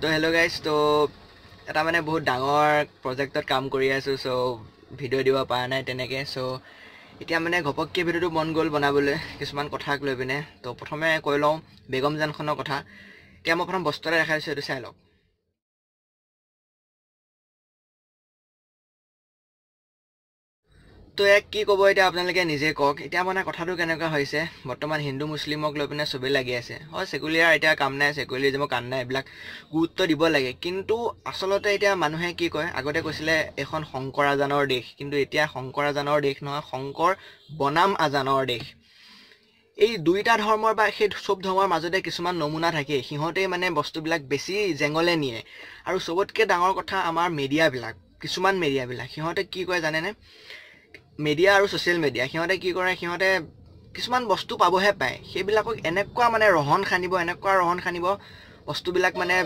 তো hello' guys, তো এটা মানে বহুত ডাঙৰ প্ৰজেক্টত কাম কৰি আছোঁ। চ' ভিডিঅ' দিব পৰা নাই তেনেকৈ। চ' এতিয়া মানে ঘপককৈ ভিডিঅ'টো মন গ'ল বনাবলৈ কিছুমান কথাক লৈ পিনে। তো প্ৰথমে কৈ লওঁ বেগমজানখনৰ কথা। এতিয়া মই প্ৰথম বস্তু এটা দেখাইছোঁ, এইটো চাই লওক। তো ইয়াক কি ক'ব এতিয়া আপোনালোকে নিজে কওক। এতিয়া মানে কথাটো কেনেকুৱা হৈছে, বৰ্তমান হিন্দু মুছলিমক লৈ পিনে চবেই লাগি আছে। হয়, ছেকুলাৰ এতিয়া কাম নাই, ছেকুলাৰিজমৰ কাম নাই, এইবিলাক গুৰুত্ব দিব লাগে। কিন্তু আচলতে এতিয়া মানুহে কি কয়, আগতে কৈছিলে এইখন শংকৰ আজানৰ দেশ, কিন্তু এতিয়া শংকৰ আজানৰ দেশ নহয়, শংকৰ বনাম আজানৰ দেশ। এই দুইটা ধৰ্মৰ বা সেই চব ধৰ্মৰ মাজতে কিছুমান নমুনা থাকে, সিহঁতেই মানে বস্তুবিলাক বেছি জেঙলে নিয়ে। আৰু চবতকৈ ডাঙৰ কথা আমাৰ মিডিয়াবিলাক, কিছুমান মিডিয়াবিলাক সিহঁতে কি কয় জানেনে, মিডিয়া আৰু ছ'চিয়েল মিডিয়া সিহঁতে কি কৰে, সিহঁতে কিছুমান বস্তু পাবহে পায়, সেইবিলাকক এনেকুৱা মানে ৰহণ সানিব, এনেকুৱা ৰহণ সানিব, বস্তুবিলাক মানে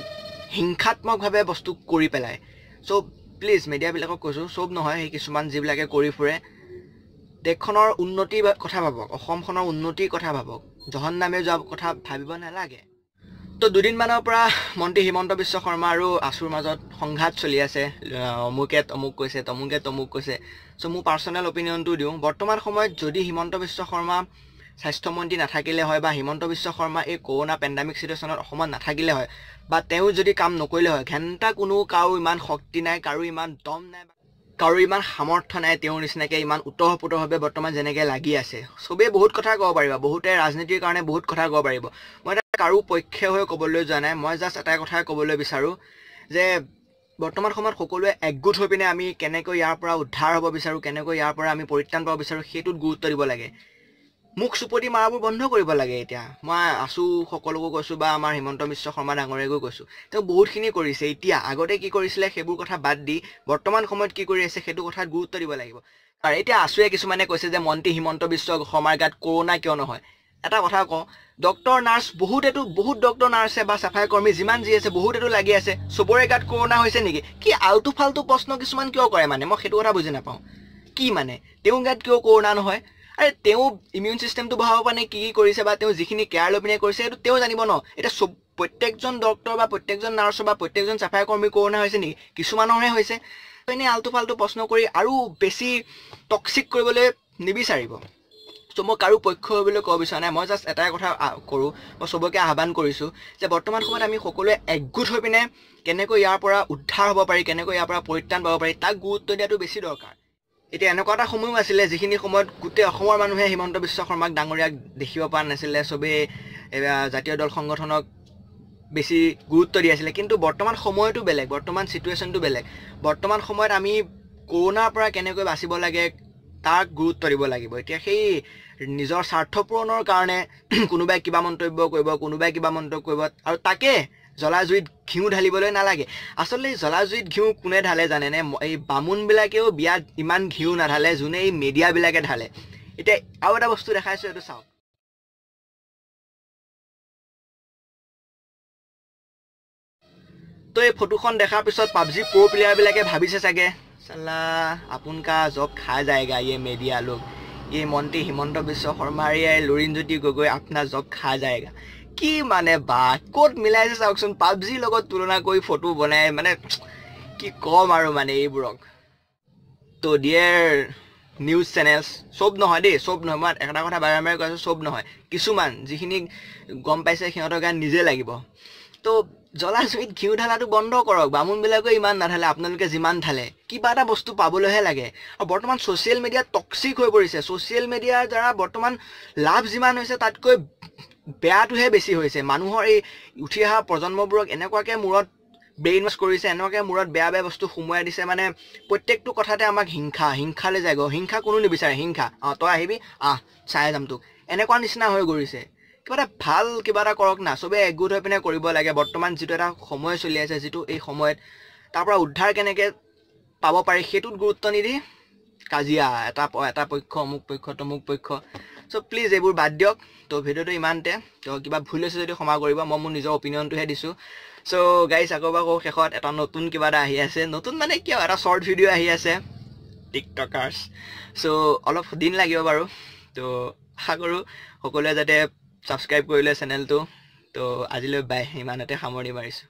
হিংসাত্মকভাৱে বস্তু কৰি পেলায়। চ' প্লিজ মিডিয়াবিলাকক কৈছোঁ, চব নহয়, সেই কিছুমান যিবিলাকে কৰি ফুৰে, দেশখনৰ উন্নতিৰ কথা ভাবক, অসমখনৰ উন্নতিৰ কথা ভাবক, জহন্নামে যোৱা কথা ভাবিব নালাগে। তো দুদিনমানৰ পৰা মন্ত্ৰী হিমন্ত বিশ্ব শৰ্মা আৰু আছুৰ মাজত সংঘাত চলি আছে, অমুকে তমুক কৈছে, তমুকে তমুক কৈছে। চ' মোৰ পাৰ্চনেল অপিনিয়নটো দিওঁ, বৰ্তমান সময়ত যদি হিমন্ত বিশ্ব শৰ্মা স্বাস্থ্যমন্ত্ৰী নাথাকিলে হয়, বা হিমন্ত বিশ্ব শৰ্মা এই কৰোণা পেণ্ডামিক চিটুৱেশ্যনত অসমত নাথাকিলে হয়, বা তেওঁ যদি কাম নকৰিলে হয়, ঘেণ্টা কোনো কাৰো ইমান শক্তি নাই, কাৰো ইমান দম নাই, কাৰো ইমান সামৰ্থ্য নাই তেওঁৰ নিচিনাকৈ ইমান ওতঃপ্ৰোতভাৱে বৰ্তমান যেনেকৈ লাগি আছে। চবেই বহুত কথা ক'ব পাৰিব, বহুতে ৰাজনীতিৰ কাৰণে বহুত কথা ক'ব পাৰিব। মই এতিয়া কাৰো পক্ষে হৈ ক'বলৈ যোৱা নাই, মই জাষ্ট এটা কথাই ক'বলৈ বিচাৰোঁ যে বৰ্তমান সময়ত সকলোৱে একগোট হৈ পিনে আমি কেনেকৈ ইয়াৰ পৰা উদ্ধাৰ হ'ব বিচাৰোঁ, কেনেকৈ ইয়াৰ পৰা আমি পৰিত্ৰাণ পাব বিচাৰোঁ, সেইটোত গুৰুত্ব দিব লাগে। মুখ চুপতি মাৰাবোৰ বন্ধ কৰিব লাগে। এতিয়া মই আছু সকলোকো কৈছোঁ বা আমাৰ হিমন্ত বিশ্ব শৰ্মা ডাঙৰীয়াকো কৈছোঁ, তেওঁ বহুতখিনি কৰিছে। এতিয়া আগতে কি কৰিছিলে সেইবোৰ কথা বাদ দি বৰ্তমান সময়ত কি কৰি আছে সেইটো কথাত গুৰুত্ব দিব লাগিব। আৰু এতিয়া আছুৱে কিছুমানে কৈছে যে মন্ত্ৰী হিমন্ত বিশ্ব শৰ্মাৰ গাত কৰোণা কিয় নহয়। এটা কথা কওঁ, ডক্টৰ নাৰ্ছ বহুতেতো, বহুত ডক্টৰ নাৰ্ছে বা চাফাই কৰ্মী যিমান যি আছে বহুতেতো লাগি আছে, চবৰে গাত কৰোণা হৈছে নেকি? কি আল্টু ফাল্টু প্ৰশ্ন কিছুমান কিয় কৰে মানে, মই সেইটো কথা বুজি নাপাওঁ। কি মানে তেওঁৰ গাত কিয় কৰোণা নহয়? আৰে তেওঁ ইমিউন চিষ্টেমটো বঢ়াব কাৰণে কি কি কৰিছে বা তেওঁ যিখিনি কেয়াৰ লৈ পিনে কৰিছে সেইটো তেওঁ জানিব ন। এতিয়া চব প্ৰত্যেকজন ডক্টৰ বা প্ৰত্যেকজন নাৰ্ছৰ বা প্ৰত্যেকজন চাফাই কৰ্মীৰ কৰোণা হৈছে নেকি? কিছুমানৰহে হৈছে। এনেই আল্টু ফাল্টু প্ৰশ্ন কৰি আৰু বেছি টক্সিক কৰিবলৈ নিবিচাৰিব। চ' মই কাৰো পক্ষ হ'বলৈ ক'ব বিচৰা নাই, মই জাষ্ট এটাই কথা কৰোঁ, মই চবকে আহ্বান কৰিছোঁ যে বৰ্তমান সময়ত আমি সকলোৱে একগোট হৈ পিনে কেনেকৈ ইয়াৰ পৰা উদ্ধাৰ হ'ব পাৰি, কেনেকৈ ইয়াৰ পৰা পৰিত্ৰাণ পাব পাৰি, তাক গুৰুত্ব দিয়াটো বেছি দৰকাৰ। এতিয়া এনেকুৱা এটা সময়ো আছিলে যিখিনি সময়ত গোটেই অসমৰ মানুহে হিমন্ত বিশ্ব শৰ্মাক ডাঙৰীয়াক দেখিব পৰা নাছিলে, চবেই জাতীয় দল সংগঠনক বেছি গুৰুত্ব দি আছিলে। কিন্তু বৰ্তমান সময়টো বেলেগ, বৰ্তমান চিটুৱেশ্যনটো বেলেগ। বৰ্তমান সময়ত আমি কৰোণাৰ পৰা কেনেকৈ বাচিব লাগে তাক গুৰুত্ব দিব লাগিব। এতিয়া সেই নিজৰ স্বাৰ্থ পূৰণৰ কাৰণে কোনোবাই কিবা মন্তব্য কৰিব, কোনোবাই কিবা মন্তব্য কৰিব, আৰু তাকে জ্বলা জুইত ঘিউ ঢালিবলৈ নালাগে। আচলতে জ্বলা জুইত ঘিউ কোনে ঢালে জানেনে? এই বামুণবিলাকেও বিয়াত ইমান ঘিউ নাঢালে যোনে এই মিডিয়াবিলাকে ঢালে। এতিয়া আৰু এটা বস্তু দেখাইছোঁ, এইটো চাওক। তো এই ফটোখন দেখাৰ পিছত পাবজি প্ৰ' প্লেয়াৰবিলাকে ভাবিছে চাগে, চালা আপোন কা জব খা যায়গা ইয়ে মিডিয়া লোক, এই মন্ত্ৰী হিমন্ত বিশ্ব শৰ্মাৰ লুৰিণজ্যোতি গগৈ আপোনাৰ জব খা যায়গা। কি মানে বা ক'ত মিলাইছে চাওকচোন, পাবজিৰ লগত তুলনা কৰি ফটো বনাই, মানে কি ক'ম আৰু মানে এইবোৰক। তো ডিয়েৰ নিউজ চেনেলছ, চব নহয় দেই, চব নহয়, মই এটা কথা বাৰে বাৰে কৈ আছোঁ, চব নহয়, কিছুমান যিখিনি গম পাইছে সিহঁতৰ গান নিজে লাগিব। তো জ্বলা জুইত ঘিউ ঢালাটো বন্ধ কৰক, বামুণবিলাকেও ইমান নাঢালে, আপোনালোকে যিমান ঢালে। কিবা এটা বস্তু পাবলৈহে লাগে। আৰু বৰ্তমান ছ'চিয়েল মিডিয়া টক্সিক হৈ পৰিছে। ছ'চিয়েল মিডিয়াৰ দ্বাৰা বৰ্তমান লাভ যিমান হৈছে তাতকৈ বেয়াটোহে বেছি হৈছে। মানুহৰ এই উঠি অহা প্ৰজন্মবোৰক এনেকুৱাকৈ মূৰত ব্ৰেইন ৱাছ কৰিছে, এনেকুৱাকৈ মূৰত বেয়া বেয়া বস্তু সোমোৱাই দিছে, মানে প্ৰত্যেকটো কথাতে আমাক হিংসা, হিংসালৈ যায়। হিংসা কোনো নিবিচাৰে, হিংসা অঁ তই আহিবি, আহ চাই যাম তোক, এনেকুৱা নিচিনা হৈ গৈছে। কিবা এটা ভাল কিবা এটা কৰক না, চবেই একগোট হৈ পিনে কৰিব লাগে। বৰ্তমান যিটো এটা সময় চলি আছে, যিটো এই সময়ত তাৰ পৰা উদ্ধাৰ কেনেকৈ পাব পাৰি সেইটোত গুৰুত্ব নিদি কাজিয়া, এটা পক্ষ অমুক পক্ষ তমুক পক্ষ। চ' প্লিজ এইবোৰ বাদ দিয়ক। তো ভিডিঅ'টো ইমানতে, তো কিবা ভুল হৈছে যদি ক্ষমা কৰিব, মই মোৰ নিজৰ অপিনিয়নটোহে দিছোঁ। চ' গাইজ আকৌ এবাৰ কওঁ, শেষত এটা নতুন কিবা এটা আহি আছে, নতুন মানে কিয়, এটা শ্বৰ্ট ভিডিঅ' আহি আছে টিকটকাৰ্ছ। চ' অলপ দিন লাগিব বাৰু। তো আশা কৰোঁ সকলোৱে যাতে ছাবস্ক্ৰাইব কৰিলে চেনেলটো। তো আজিলৈ বাই, ইমানতে সামৰণি মাৰিছোঁ।